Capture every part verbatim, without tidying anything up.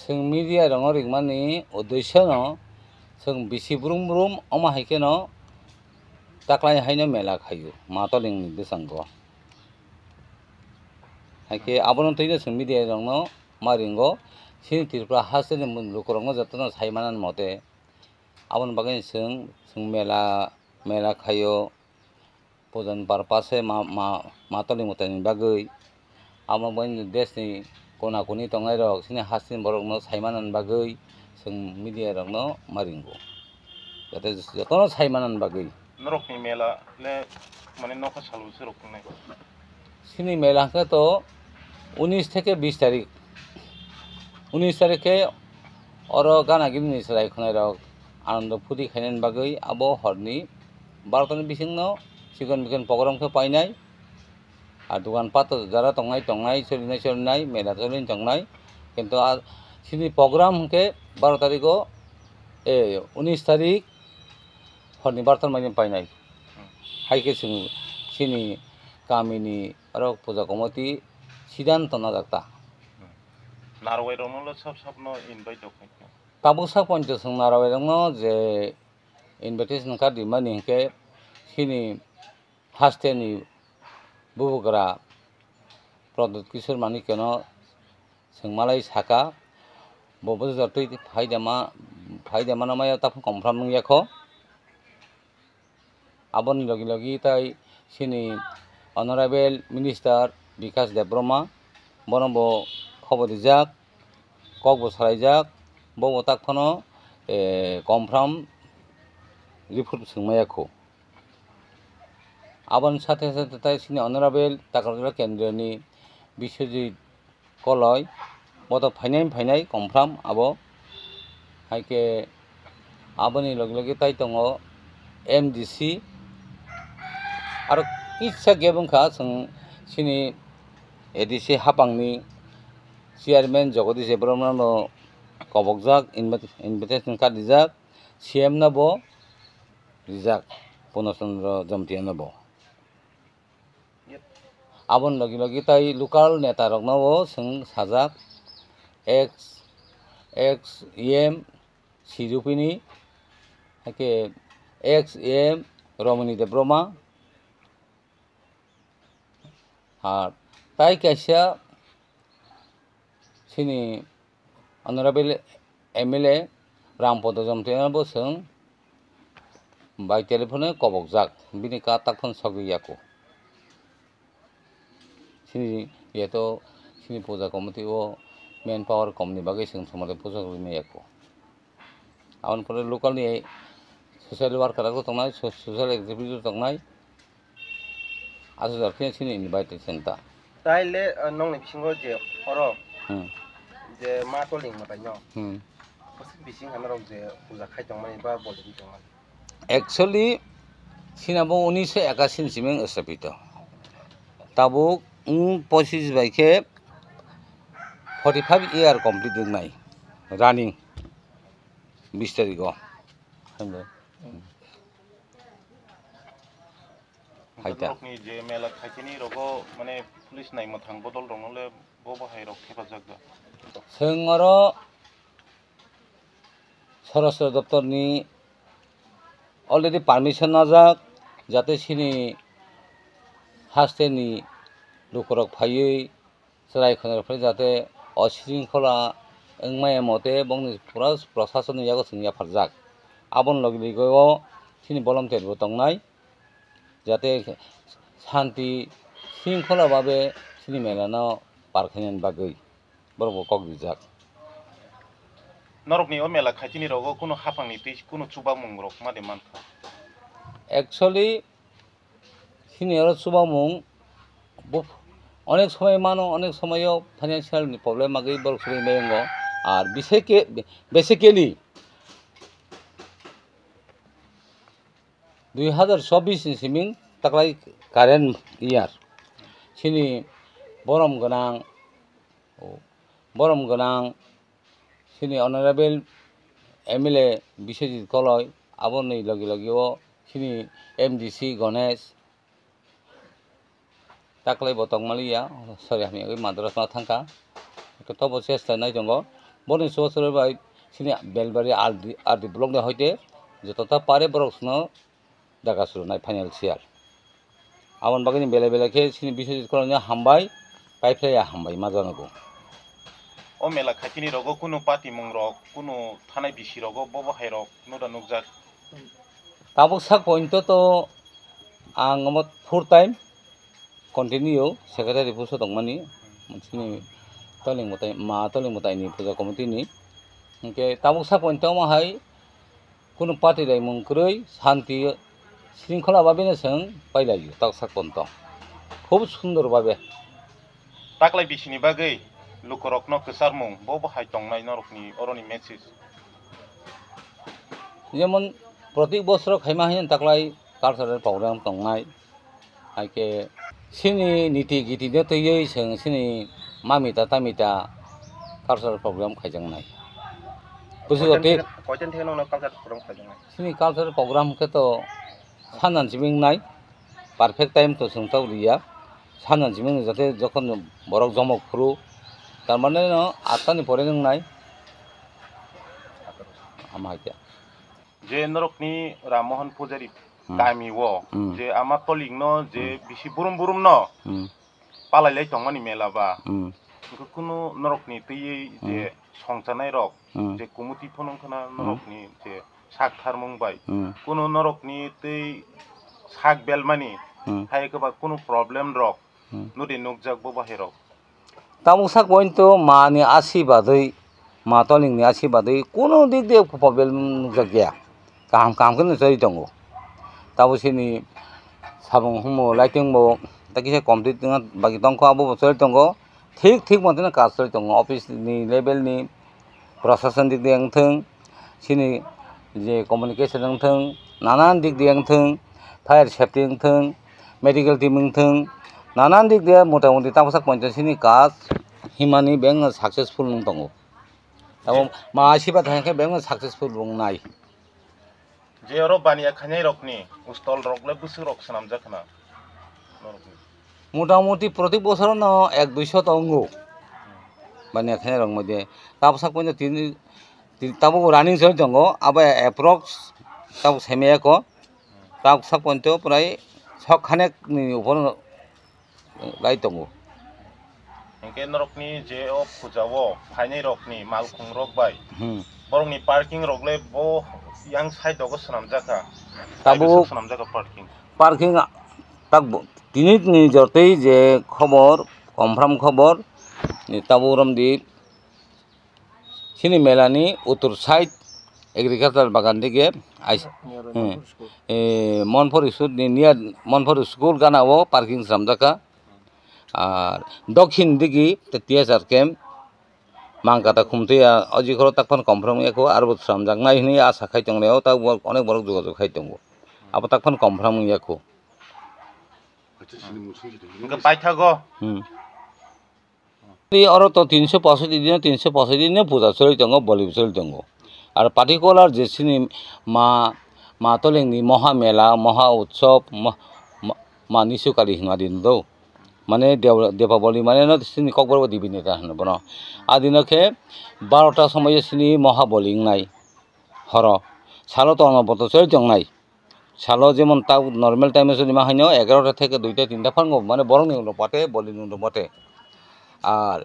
Chwng media rokno ringmani uddesyo no chwng bisi brum brum omo hai kheno taklai haino mela khaio Matolingni bwskango. Hai khe abono twino chwng media rokno ma ringo, chini Tripura hasteni lukurokno jotono sai manani mote aboni bagwi chwng, chwng mela, mela khaio. Pujan purpose ma, ma, Matolingni bagwi. Amo bai desni kona koni tongnai rok, chini hasteni borokno sai manani bagwi chwng media rokno ma ringo. Jate jotono sai manani bagwi. Norokni mela le mane nokha salo se rok tongnai. Chini mela hwnkhe to unis theke bis tarik. Unis tarik khe oro gana gini ni chwrai khwnai rok Anando phuti khainani bagwi abo horni barota ni bisingno chikon mikon program khe painai. Ar dogan pat jara tongnai tongnai, solinai solinai, mela solin tongnai. Kintu a chini program hwnkhe baro tarigo, e, unis tarik horni barota ni mani painai. Hai khe chwng chini kamini oro puja committee sidanto najak ta. Narwai rokno le sab sabno invite rok khai kha. Tabuk sak poncho chwng narwai rokno je invitation card rimani hinkhe chini hasteni bubagra Pradyut Kishore Manikya no chwng malai saka, bo bwsajak twi phaidama, phaidama no maya taphung confirm wngya kho. Aboni logi logi tai chini Honorable Minister Bikash Debbarma, bono bo khobor rijak, kok bo salaijak, bo bo tak phano, eh, confirm report swngmaya kho. Aboni sathe sathe tai chini Honorable Takarjala Kendriyani Biswajit Koloi, bo to phainai phainai confirm abo. Hai khe aboni logi logi tai tongo M D C, aro kisa gap wngkha chwng chini A D C hapangni chairman Jagadish Debbarma no kobokjak, invit-, invitation card rijak, C M no bo rijak, Purno Chandra Jamatia no bo. Aboni logi logi tai local neta rokno bo chwng sajak, ex, ex E M Sirupini, hakhe ex E M Romini Debbarma, ar tai kaisa chini Honorable M L A Rampada Jamatia no bo chwng bai telephone kobokjak, bini katak phano sogwi yako. Chini yeto chini puja committee o manpower komni bagwi chwng somare puja rwmani yako. Aboni pore local ni social worker rok tongnai, so-, social activity tongnai. Aswk jar khe chini invitation ta. Taile, ah, nongni bisingo je oro Hmm. je Matoling mwtaino Hmm. bwswk bising ha norok je puja khai tongmani ba bolwi tongmani. Actually, chini bo unisho ekasi ni simi wng sthapito. Tabuk wng pochis bai khe forty five year complete wngnai running bis tarigo. Hai ta. Norokni je mela khaikhe ni rogo mane police nai mwthang bodol rokno le bo bo hai rok thepajak da. Chwng oro Swarashtra doptor ni already permission najak, jate chini haste ni lukurok phaiwi chwrai khwnarok phai jate o sringkhola wngmaya mote bongni pura prasasonni yago chwng yapharjak. Aboni logi logi o chini volunteer bo tongnai, jate shanti sringkhola babe chini mela no par khainani bagwi borok bo kok rijak. Norokni o mela khaitini rogo kunu haphangni twi kunu chubamung rok ma de mankha? Actually, chini oro chubamung bo onek somoi mano, onek somoio financial ni problem bagwi borok chubui maya wngo. Ar bisai khe, basically, dui hazar chobbish ni siming taklai current year chini borom gwnang, borom gwnang chini Honorable M L A Biswajit Koloi, aboni logi logi o chini M D C Ganesh, taklai bo tongmaliya, sorry, hamya wngwi Madras ma thangkha. Ekhe tobo chesta nai tongo. Boni chubachu bai chini Belbari R D, R D block ni hoite jotota pare borok sino daga surunai financial. Aboni bagwi ni belai belai khe chini Biswajit Kolonio hambai, paiphlaiya hambai ma janogo. O mela khaitini rogo kunu patimung rok, kunu thanai bisi rogo bobo hai rok nuda nukjak. Tabuk sak pointo to ang omo full time continue secretary post o tongmani, chini Toling Mwtai, Ma Toling Mwtai ni puja committee ni. Hinkhe tabuk sak pointo omo hai kunu party daimung kwrwi, santi, shringkhola babino chwng pailai o, tak sak pointo. Khub sundor babe. Taklai bisini bagwi lukurokno kwcharmung, bo bo hai tongnai norokni oroni message? Jemon, protik bosoro khaima haino taklai cultural program tongnai. Hai khe chini niti giti no twiwi chwng chini mamita tamita cultural program khaijaknai. Bujigo tei? Koitan theke, koitan theke nono cultural program khaijaknai? Chini cultural program khe to sanjan simi wngnai, perfect time to chwng tok riya. Sanjan simi wngwi jate jokhon borok jomok phuru, tar mane no atta ni pore wngnai. Ama hai khe. Je norokni Ram Mohan Pujari Hmm. kami o Hmm. je ama Toling no je Hmm. bisi burum burum no Hmm. palai lai tongmani mela ba. Hmm. Hwnkhe kunu norokni twiwi je Hmm. songchanai rok Hmm. je kumuti phunung khna Hmm. norokni je sak tharmung bai. Hmm. Kunu norokni twi sak belmani Hmm. hai khe ba kunu problem rok Hmm. nudi nukjak bo bahai rok. Tabuk sak pointo mani asibadwi, Ma Tolingni asibadwi kunu dik de problem nukjakya. Kaham kaham khe choli tongo. Tabuk sini sabung humo lighting bo ta kisa complete wngna bagwi tongkho, abo bo choli tongo. Thik thik monteno kaj choli tongo, office ni level ni, Prashasan dik de wngthwng, chini je communication wngthwng, nanan dik de wngthwng, fire safety wngthwng, medical team wngthwng, nanan dik de motamuti tabuksak pointo chini kaj himani bengno successful wng tongo. Tamo ma asiba thangkhe bengno successful wngnai. Je oro baniya khainai rokni stall rok le bwswk rok swnamjak khna norokni? Motamuti protik bosorono ek duiso tongo baniya khainai rok moide. Tabuksak pointo tini, tini tabuk running choli tongo, abo approx tabuk saimaya ko. Tabuksak pointo prai sok khanek ni upor lai tongo. Hinkhe norokni je o puja o phainai rokni malkhung rok bai Hmm. borokni parking rok le bo yang side o swnamjak kha. Tabuk Kaibwswk swnamjak kha parking. Parking tak bo-, tini ni jortwi je khobor, confirm khobor ni tabuk romdi. Chini mela ni uttor side agriculture bagan dige ais-, hmm, eh, Monpor school ni near Monpor school gana o parking swnamjak kha. Ar dokhin digi te T S R camp Mangkata khumtwi ya, o jikhoro tak phano confirm ya kho, aro bo swnamjaknai hwnwi asa khai tonglai o, tak bo onek borok jogajog khai tongo. Abo tak phano confirm wngya kho. Hwnkhe paithago. Hmm. Oro to tinso pasoi di dino, tinso pasoi dino puja choli tongo, boli choli tongo. Ar particular je chini ma, Ma Tolingni Moha Mela, Moha Utsob, mo-, ma, ma Nisu Kali hwnma din do. Mane Dew-, Depaboli mane no chini Kokborok Dibi Neta hwno bono. A dino khe barota somoyo chini Moha Boli wngnai horo. Salo to ono boto choli tongnai. Salo jemon ta normal time o choli ma haino egarota theke duita tinta phango, mane borok ni ulo pate, boli ni ulo pate. Ar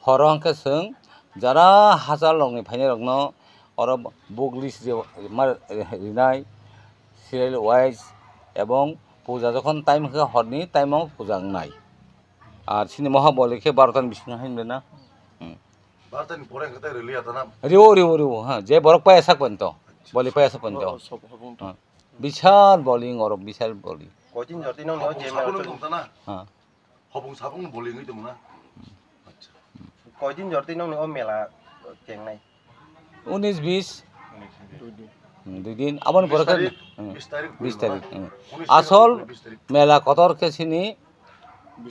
horo hwnkhe chwng jara hachal rok ni phainai rok no oro book list je ma rinai serial wise ebong puja jokhon time hwnkhe horni time o puja wngnai. Ar chini Moha Boli khe barota ni bisingo haino rina. Hmm. Barota ni pore hwnkhe tei rwliya ta na? Riwo, riwo, riwo, ha, je borok paya sak pointo. Boli paya sak pointo. Oh, sob habung to. Ha. Bishal boli oro, bishal boli. Koitin jorti nong ni o je mela choli. Ha. Hobong sabong boli wngwi tongna. Acha. Koitin jorti nong ni o mela chengnai? Unis bis. Hmm, dui din. Aboni pore khe, bis tarik, hmm, bis tarik, hmm. Asol mela kotor khe sini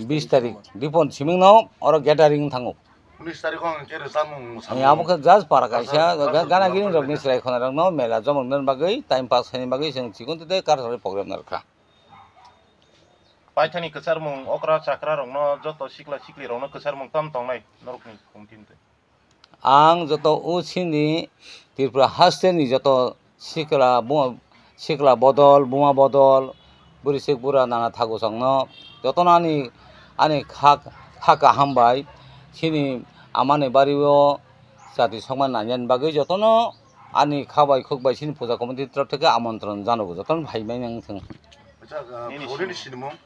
bis tarik. Ripon siming no oro gathering thango. Unis tarik o ang khe rwchapmung mwsamung. Abo khe just para kaisa gana gini rok ni chwrai khona rok no mela jomok nani bagwi time pass khaina bagwi chwng chikon tei cultural program narwkha. Paithani kwcharmung okra chakra rokno joto sikla sikli rokno kwcharmung tam tongnai norokni committee ni twi. Ang joto o chini Tripura hasteni joto sikla bo-, sikla bodol, buma bodol, bwrwi sik bura nana thago chwngno jotono ani, ani kha, kha kaham bai chini amani bario chati songma nanani bagwi jotono ani kha bai khuk bai chini puja committee ni torop theke amontron janogo, jotono phai mani wng thung. Acha, ah, Nini phone ni sinimung?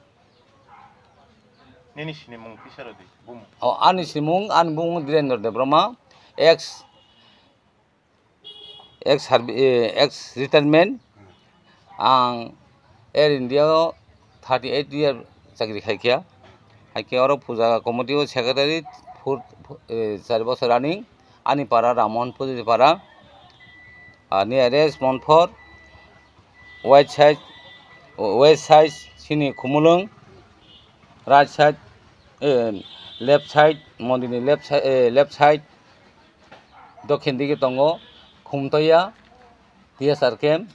Nini sinimung kisa rodi, bumung? O, ani sinimung, ani bumung Dhirendra Debbarma, ex, ex servi-, eh, ex retirement. Ang Air India o thirty eight year chakri khai kha. Hai khe oro puja committee o secretary four, eh, char bosor running. Ani para Ramon Pujari para, ah, nearest Monfor, west side, west side chini Khumulwng, right side, eh, left side, mondirni left side, eh, left side, dokhin digi tongo Khumtoya, T S R camp,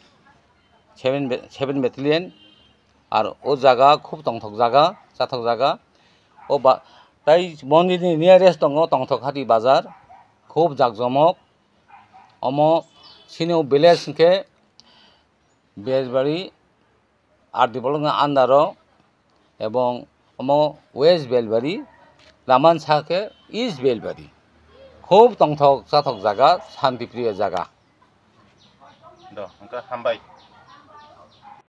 seven ba-, seven battalion, ar o jaga khub tongthok jaga, chathok jaga. O ba-, tai mondirni nearest tongo Tongthok Hati bazar, khub jakjomok. Omo chini o village hwnkhe Belbari, R D block ni under o, ebong omo West Belbari, laman sa khe East Belbari. Khub tongthok chathok jaga, shanti priyo jaga. Do, hwnkhe hambai.